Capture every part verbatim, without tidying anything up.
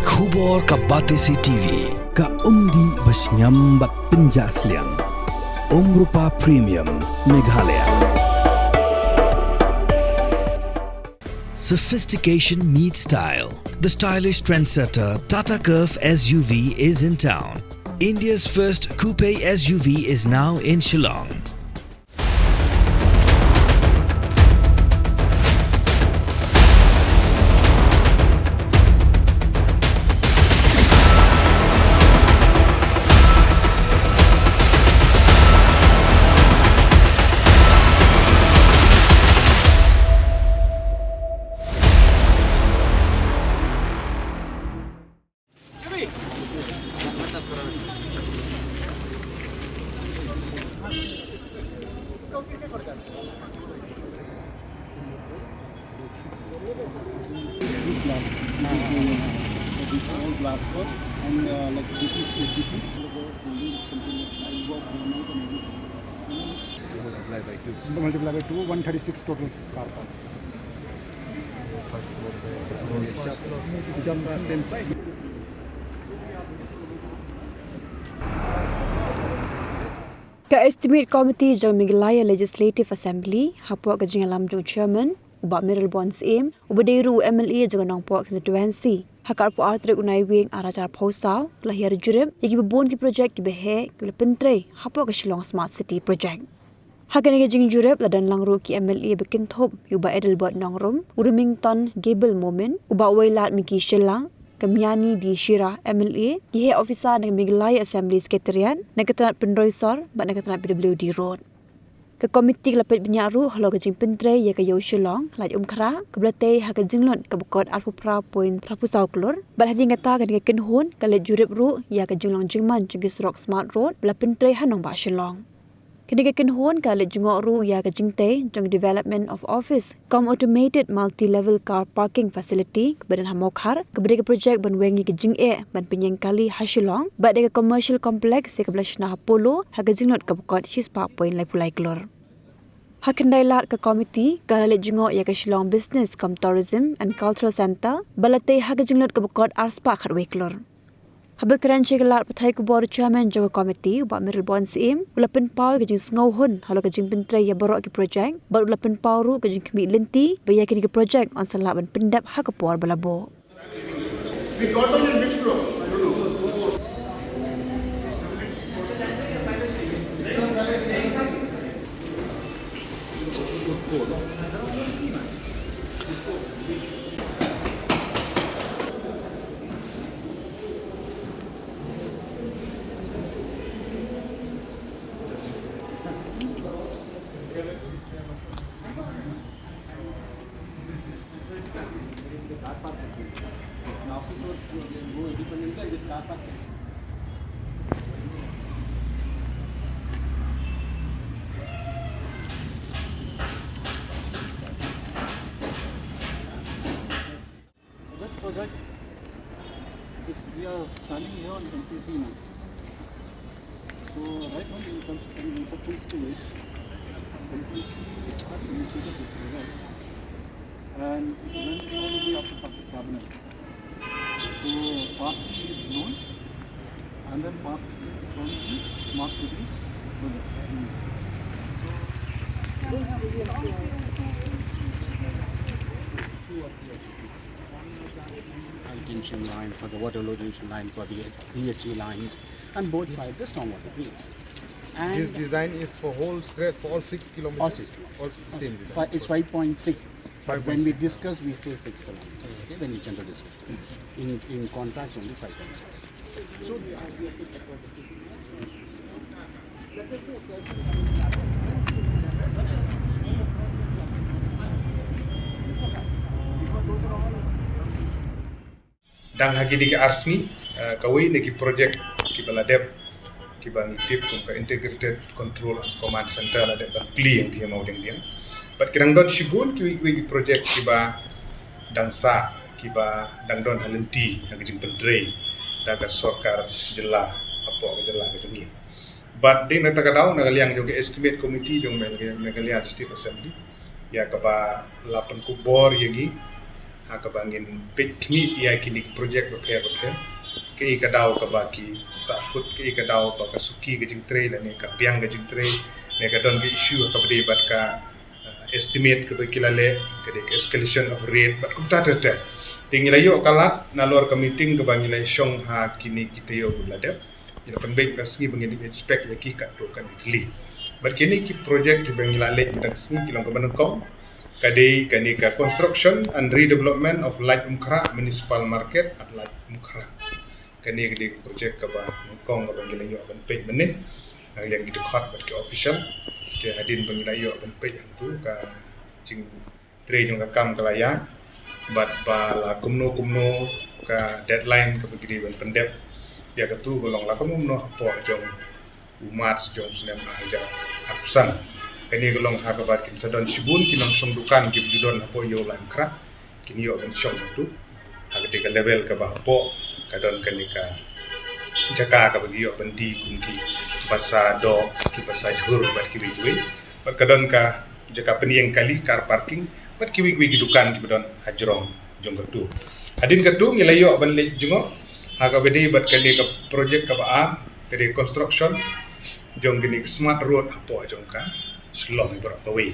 Khubor ka Batesi T V, ka umdih ba shngiam bad pynjah sliang. Umrupa Premium, Meghalaya. Sophistication meets style. The stylish trendsetter Tata Curvv S U V is in town. India's first coupe S U V is now in Shillong. This glass, which is going on. So this all glass work and, uh, like, this is A C P. Multiply by two. Multiply by two, one thirty-six total square feet. Same size. Ka Estimate Committee jong Meghalaya Legislative Assembly, hapoh ka jingïalam jong u Chairman, u Bah Mayralborn Syiem, uba dei ruh u M L A jong ka Nongpoh Constituency, ha ka arphew ar tarik u Naiwieng ar hajar arphew saw, ka la hiar jurip ïa kiba bun ki projek kiba heh kiba la pyntrei hapoh ka Shillong Smart City Project. Ha kane ka jingjurip la don lang ruh ki M L A ba kynthup ïa u Bah Adelbert Nongrum, u Remington Gabriel Momin, u Bah Wailadmiki Shylla, ka Miani D Shira M L A, ki heh officer na ka Meghalaya Assembly Secretariat, na ka tnat pynroi sor bad na ka tnat P W D Road. Ka komiti ka la peit bniah ruh halor ka jingpyntrei ïa ka Ïew Shillong Laitumkhrah, kaba la tei ha ka jinglut kaba kot arphew phra point phra phew saw klur, bad hadien kata kane ka kynhun ka leit jurip ruh ïa ka jinglong jingman jong ki surok Smart Road ba la pyntrei ha nongbah Shillong. Kane ka kynhun ka leit jngoh ruh ïa ka jingtei jong Development of Office cum Automated Multi-Level Car Parking Facility kaba don ha Mawkhar, kaba dei ka projek ban weng ïa ka jingeh ban pynïeng kali ha Shillong, bad ïa ka Commercial Complex ïa kaba la shna ha Polo ha ka jinglut kaba kot shispah point laiphew lai klur. Ha Khyndailad ka komiti ka la leit jngoh ïa ka Shillong Business cum Tourism and Cultural Centre ba la tei ha ka jinglut kaba kot arspah khatwei klur. Haba kren sha ki lad pathai khubor u Chairman jong ka komiti u Bah Mayralborn Syiem u la pynpaw ïa ka jingsngewhun halor ka jingpyntrei ïa baroh ki projek bad u la pynpaw ruh ka jingkhmih lynti ba ïa kine ki projek yn sa lah ban pyndep ha ka por ba la buh. The government in which floor? This project is, we are standing here on N P C now. So right from the incep-, in inception stage, N P C had initiated this project, and it went all the way up to the cabinet. So part B is known, and then part B is from the smart city project. So, Retention line for the water low tension line for the P H E lines and both sides the stormwater drain. And this design is for whole stretch for all six kilometers? All six kilometers. All six, same design. Fi-, it's five point six. But when we discuss, we say six kilometers. Okay, when we general discussion. In, in contract, only five point six. So, dang ha kine ki ar sngi, eh, kawei na ki project kiba la dep, kiba ngi tip kum ka Integrated Control and Command Center la dep ban plie ïa ki ma u dieng dieng. Bad ki dang don shibun kiwei kiwei ki project kiba dang sah, kiba dang don ha lynti na ka jingpyntrei da ka sorkar jylla, hapoh ka jylla ka jong ngi. Bad dei na kata ka daw na ka liang jong ka Estimate Committee jong Meghalaya, Meghalaya Legislative Assembly, ïa kaba la pynkupbor ïa ngi ha kaba ngin peit khmih ïa kine ki project bapher bapher. Kaei ka daw kaba ki sahkut, kaei ka daw ba ka suki ka jingtrei lane ka biang ka jingtrei, ne ka don ka issue ha kaba dei bad ka, uh, estimate kaba ki la leh, ka dei ka escalation of rate bad kumta ter ter. Te ngi la ïoh ka lad nalor ka meeting kaba ngi la shong ha kine ki taïew ba la dep. Ngi la pynbeit ba sngi ba ngin expect ïa ki katto katne tylli. Bad kine ki project kiba ngi la leh mynta ka sngi ki long kaba nyngkong, ka dei kane ka construction and redevelopment of Laitumkhrah Municipal Market at Laitumkhrah. Kane ka dei ka project kaba nyngkong kaba ngi la ïoh ban peit mynne na ka liang ki dkhot bad ki official. Te hadien ba ngi la ïoh ban peit hangtu ka jingtrei jong ka kam ka la ïaid bad ba la kumno kumno ka deadline kaba ki dei ban pyndep ïa katu ka long la kumno kumno hapoh jong u March jong u snem ar hajar arphew san. Kane ka long ha kaba kin sa don shibun ki nongshong dukan kiba ju don hapoh ïew Laitumkhrah kin ïoh ban shong hangtu. Ha katei ka level kaba hapoh ka don kane ka jaka kaba ki ïoh ban die kum ki basa doh, ki basa jhur bad kiwei kiwei. Bad ka don ka jaka pynïeng kali, car parking, bad kiwei kiwei ki dukan kiba don hajrong jong katu. Hadien katu ngi la ïoh ban leit jngoh ha kaba dei bad kane ka project kaba ar, ka dei construction jong kane ka smart road hapoh jong ka Shillong baroh kawei.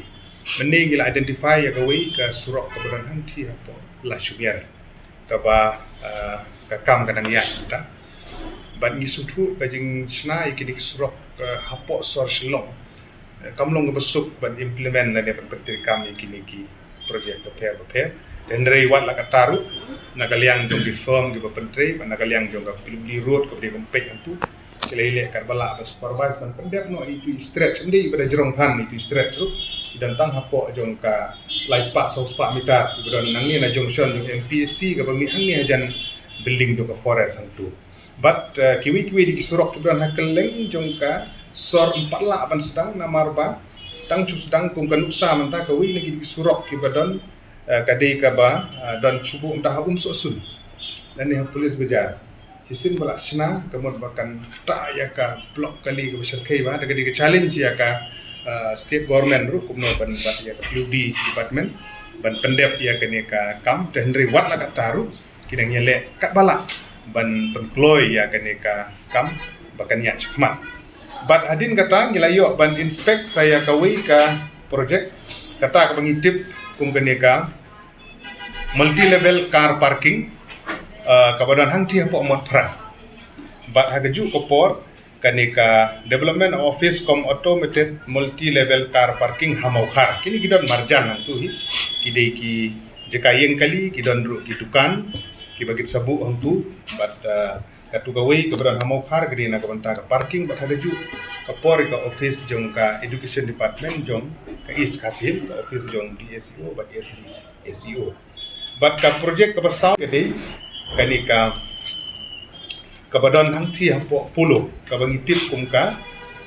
Mynne ngi la identify ïa kawei ka surok kaba don hangthie hapoh Lashumiar kaba, ah, ka kam ka dang ïaid mynta. Bad ngi sngewthuh ka jingshna ïa kine ki surok, ah, hapoh sor Shillong, eh, kam long kaba suk ban implement lane ban pyntreikam ïa kine ki project bapher bapher. Te hynrei wat la katta ruh na ka liang jong ki firm kiba pyntrei bad na ka liang jong ka P W D road kaba dei ban peit hangtu, ki la ïaleh katba lah ban supervise ban pyndep noh ïa itu i stretch, ym dei iba da jrong than, itu i stretch ruh i don tang hapoh jong ka lai spah saw spah meter iba don nangne na junction jong M P S C kaba mih hangne hajan building jong ka forest hangtu. Bad, eh, kiwei kiwei de ki surok kiba don ha kylleng jong ka sor ym pat lah ban sdang namar ba tang shu sdang kum ka nuksa mynta kawei na ki surok kiba don, eh, ka dei kaba, eh, don shuh mynta ha Umsohsun lane ha Police Bazar. Shisien ba la shna ka mut ba kan ktah ïa ka block kali kaba shyrkhei ba da ka dei ka challenge ïa ka, eh, state government ruh kumno ban bad ïa ka P W D department ban pyndep ïa kane ka kam. Te hynrei wat la katta ruh ki dang ïaleh katba lah ban pynkloi ïa kane ka kam ba kan ïaid shakhmat. Bad hadien kata ngi la ïoh ban inspect sa ïa kawei ka project, kata kaba ngi tip kum kane ka multi level car parking, eh, kaba don hangthie hapoh Motphran. Bad ha kajuh ka por kane ka development office cum automated multi level car parking ha Mawkhar. Kine ki don marjan hangtu hi, ki dei ki jaka ïeng kali, ki don ruh ki dukan kiba kin sa buh hangtu. Bad, eh, katu kawei kaba don ha Mawkhar ka dei na ka bynta ka parking bad ha kajuh ka por ka office jong ka education department jong ka East Khasi Hills, ka office jong D S E O bad S D S E O. Bad ka project kaba saw ka dei kane ka kaba don hangthie hapoh Polo kaba ngi tip kum ka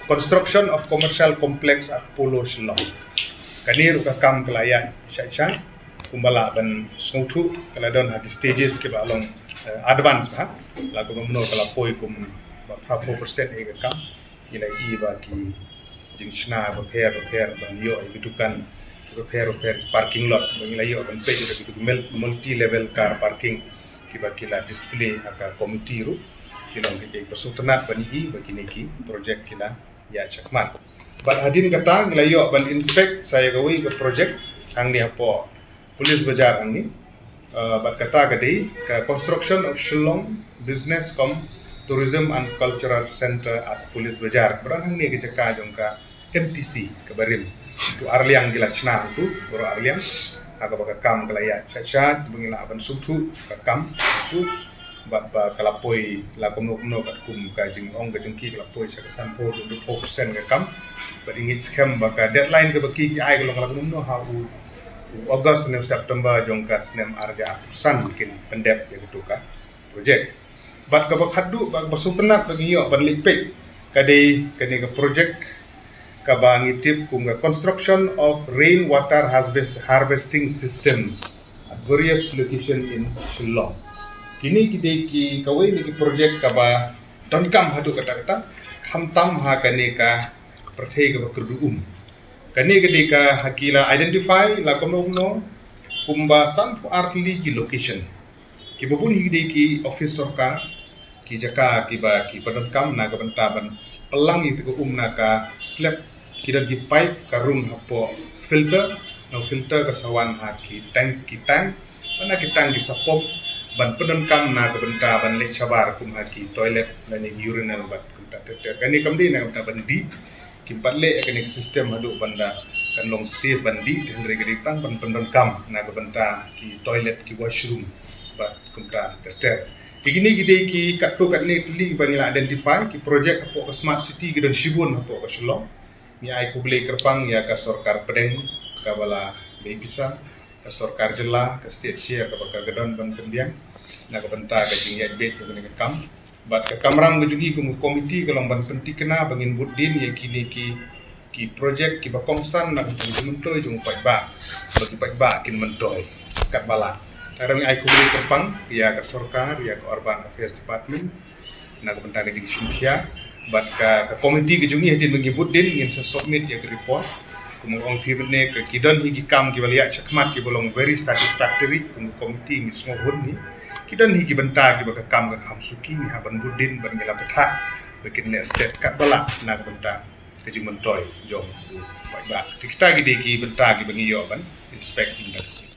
construction of commercial complex at Polo Shillong. Kane ruh ka kam ka la ïaid shai shai kumba lah ban sngewthuh ka la don ha ki stages kiba long, eh, advance ba la kumno ka la poi kum ba pha four percent ïa ka kam. Ngi la ïohi ba ki jingshna bapher bapher ban ïoh ïa ki dukan bapher bapher, parking lot ba ngi la ïoh ban peit ïa ki multi level car parking kiba ki la display ha ka committee ruh ki long ki dei ba sngewtynnat ban ïohi ba kine ki project ki la ïaid shakhmat. Bad hadien kata ngi la ïoh ban inspect sa ïa kawei ka project hangne hapoh Police Bazar hangne, eh, bad kata ka dei ka construction of Shillong Business cum Tourism and Cultural Centre at Police Bazar. Bad hangne ka jaka jong ka M T C kaba rim. Tu arliang ki la shna tu, baroh arliang. Ha kaba ka kam ka la ïaid sha sha, ba ngi la ban suk tu ka kam tu. Bad ba ka la poi la kumno kumno katkum ka jingong ka jong ki ka la poi sha ka sanphew, hynriewphew percent ka kam. Bad ngi ngeit skhem ba ka deadline kaba ki ki ai ka long la kumno ha u, u August ne September jong ka snem ar hajar arphew san kin pyndep ïa katu ka project. Bad kaba khadduh bad kaba sngewtynnat ba ngi ïoh ban leit peit ka dei kane ka project kaba ngi tip kum ka construction of rain water harvest-, harvesting system at various location in Shillong. Kine ki dei ki kawei na ki project kaba donkam haduh katta katta, khamtam ha kane ka pyrthei kaba kyrduh um. Kane ka dei ka ha ki la identify la kumno kumno Kumba san phew ar tylli ki location kiba bun hi ki dei ki office sorkar, ki jaka kiba ki pyndonkam na ka bynta ban pynlang ïa ka um na ka slab. Ki don ki pipe ka rung hapoh filter, na filter ka sa wan ha ki tank, ki tank, bad na ki tank ki sa pump ban pyndonkam na ka bynta ban leh shabar kum ha ki toilet lane urinal bad kumta ter ter. Kane kam dei na ka bynta ban dih, kim pat leh ïa kane ka system haduh ban da kan long safe ban dih, te hynrei ka dei tang ban pyndonkam na ka bynta ki toilet, ki washroom bad kumta ter ter. Te kine ki dei ki katto katne tylli kiba ngi la identify. Ki project hapoh ka smart city ki don shibun hapoh ka Shillong. Ngi ai khublei kyrpang ïa ka sorkar pdeng kaba la bei pisa, ka sorkar jylla, ka state share kaba ka don ban pynbiang na ka bynta ka jingïaid beit ka bynta ka kam. Bad ka kamram ka jong ngi kum ka komiti ka long ban pynthikna ba ngin bud dien ïa kine ki, ki project kiba kongsan na ka bynta ka jingmyntoi jong u paidbah, ba ki paidbah kin myntoi katba lah. Te ngi ai khublei kyrpang ïa ka sorkar, ïa ka Urban Affairs Department na ka bynta ka jingshim khia. Bad ka, ka komiti ka jong ngi hadien ba ngi bud dien ngin sa submit ïa ka report. Kum nga ong te mynne ka, ki don hi ki kam kiba la ïaid shakhmat kiba long very satisfactory, kum ka komiti ngi sngewhun hi. Ki don hi ki bynta kiba ka kam ka kham suki, ngi hap ban bud dien bad ngi la pyrta ba kin leh stet katba lah na ka bynta ka jingmyntoi jong u paidbah. Te kita ki dei ki bynta kiba ngi ïoh ban inspect in dang sien.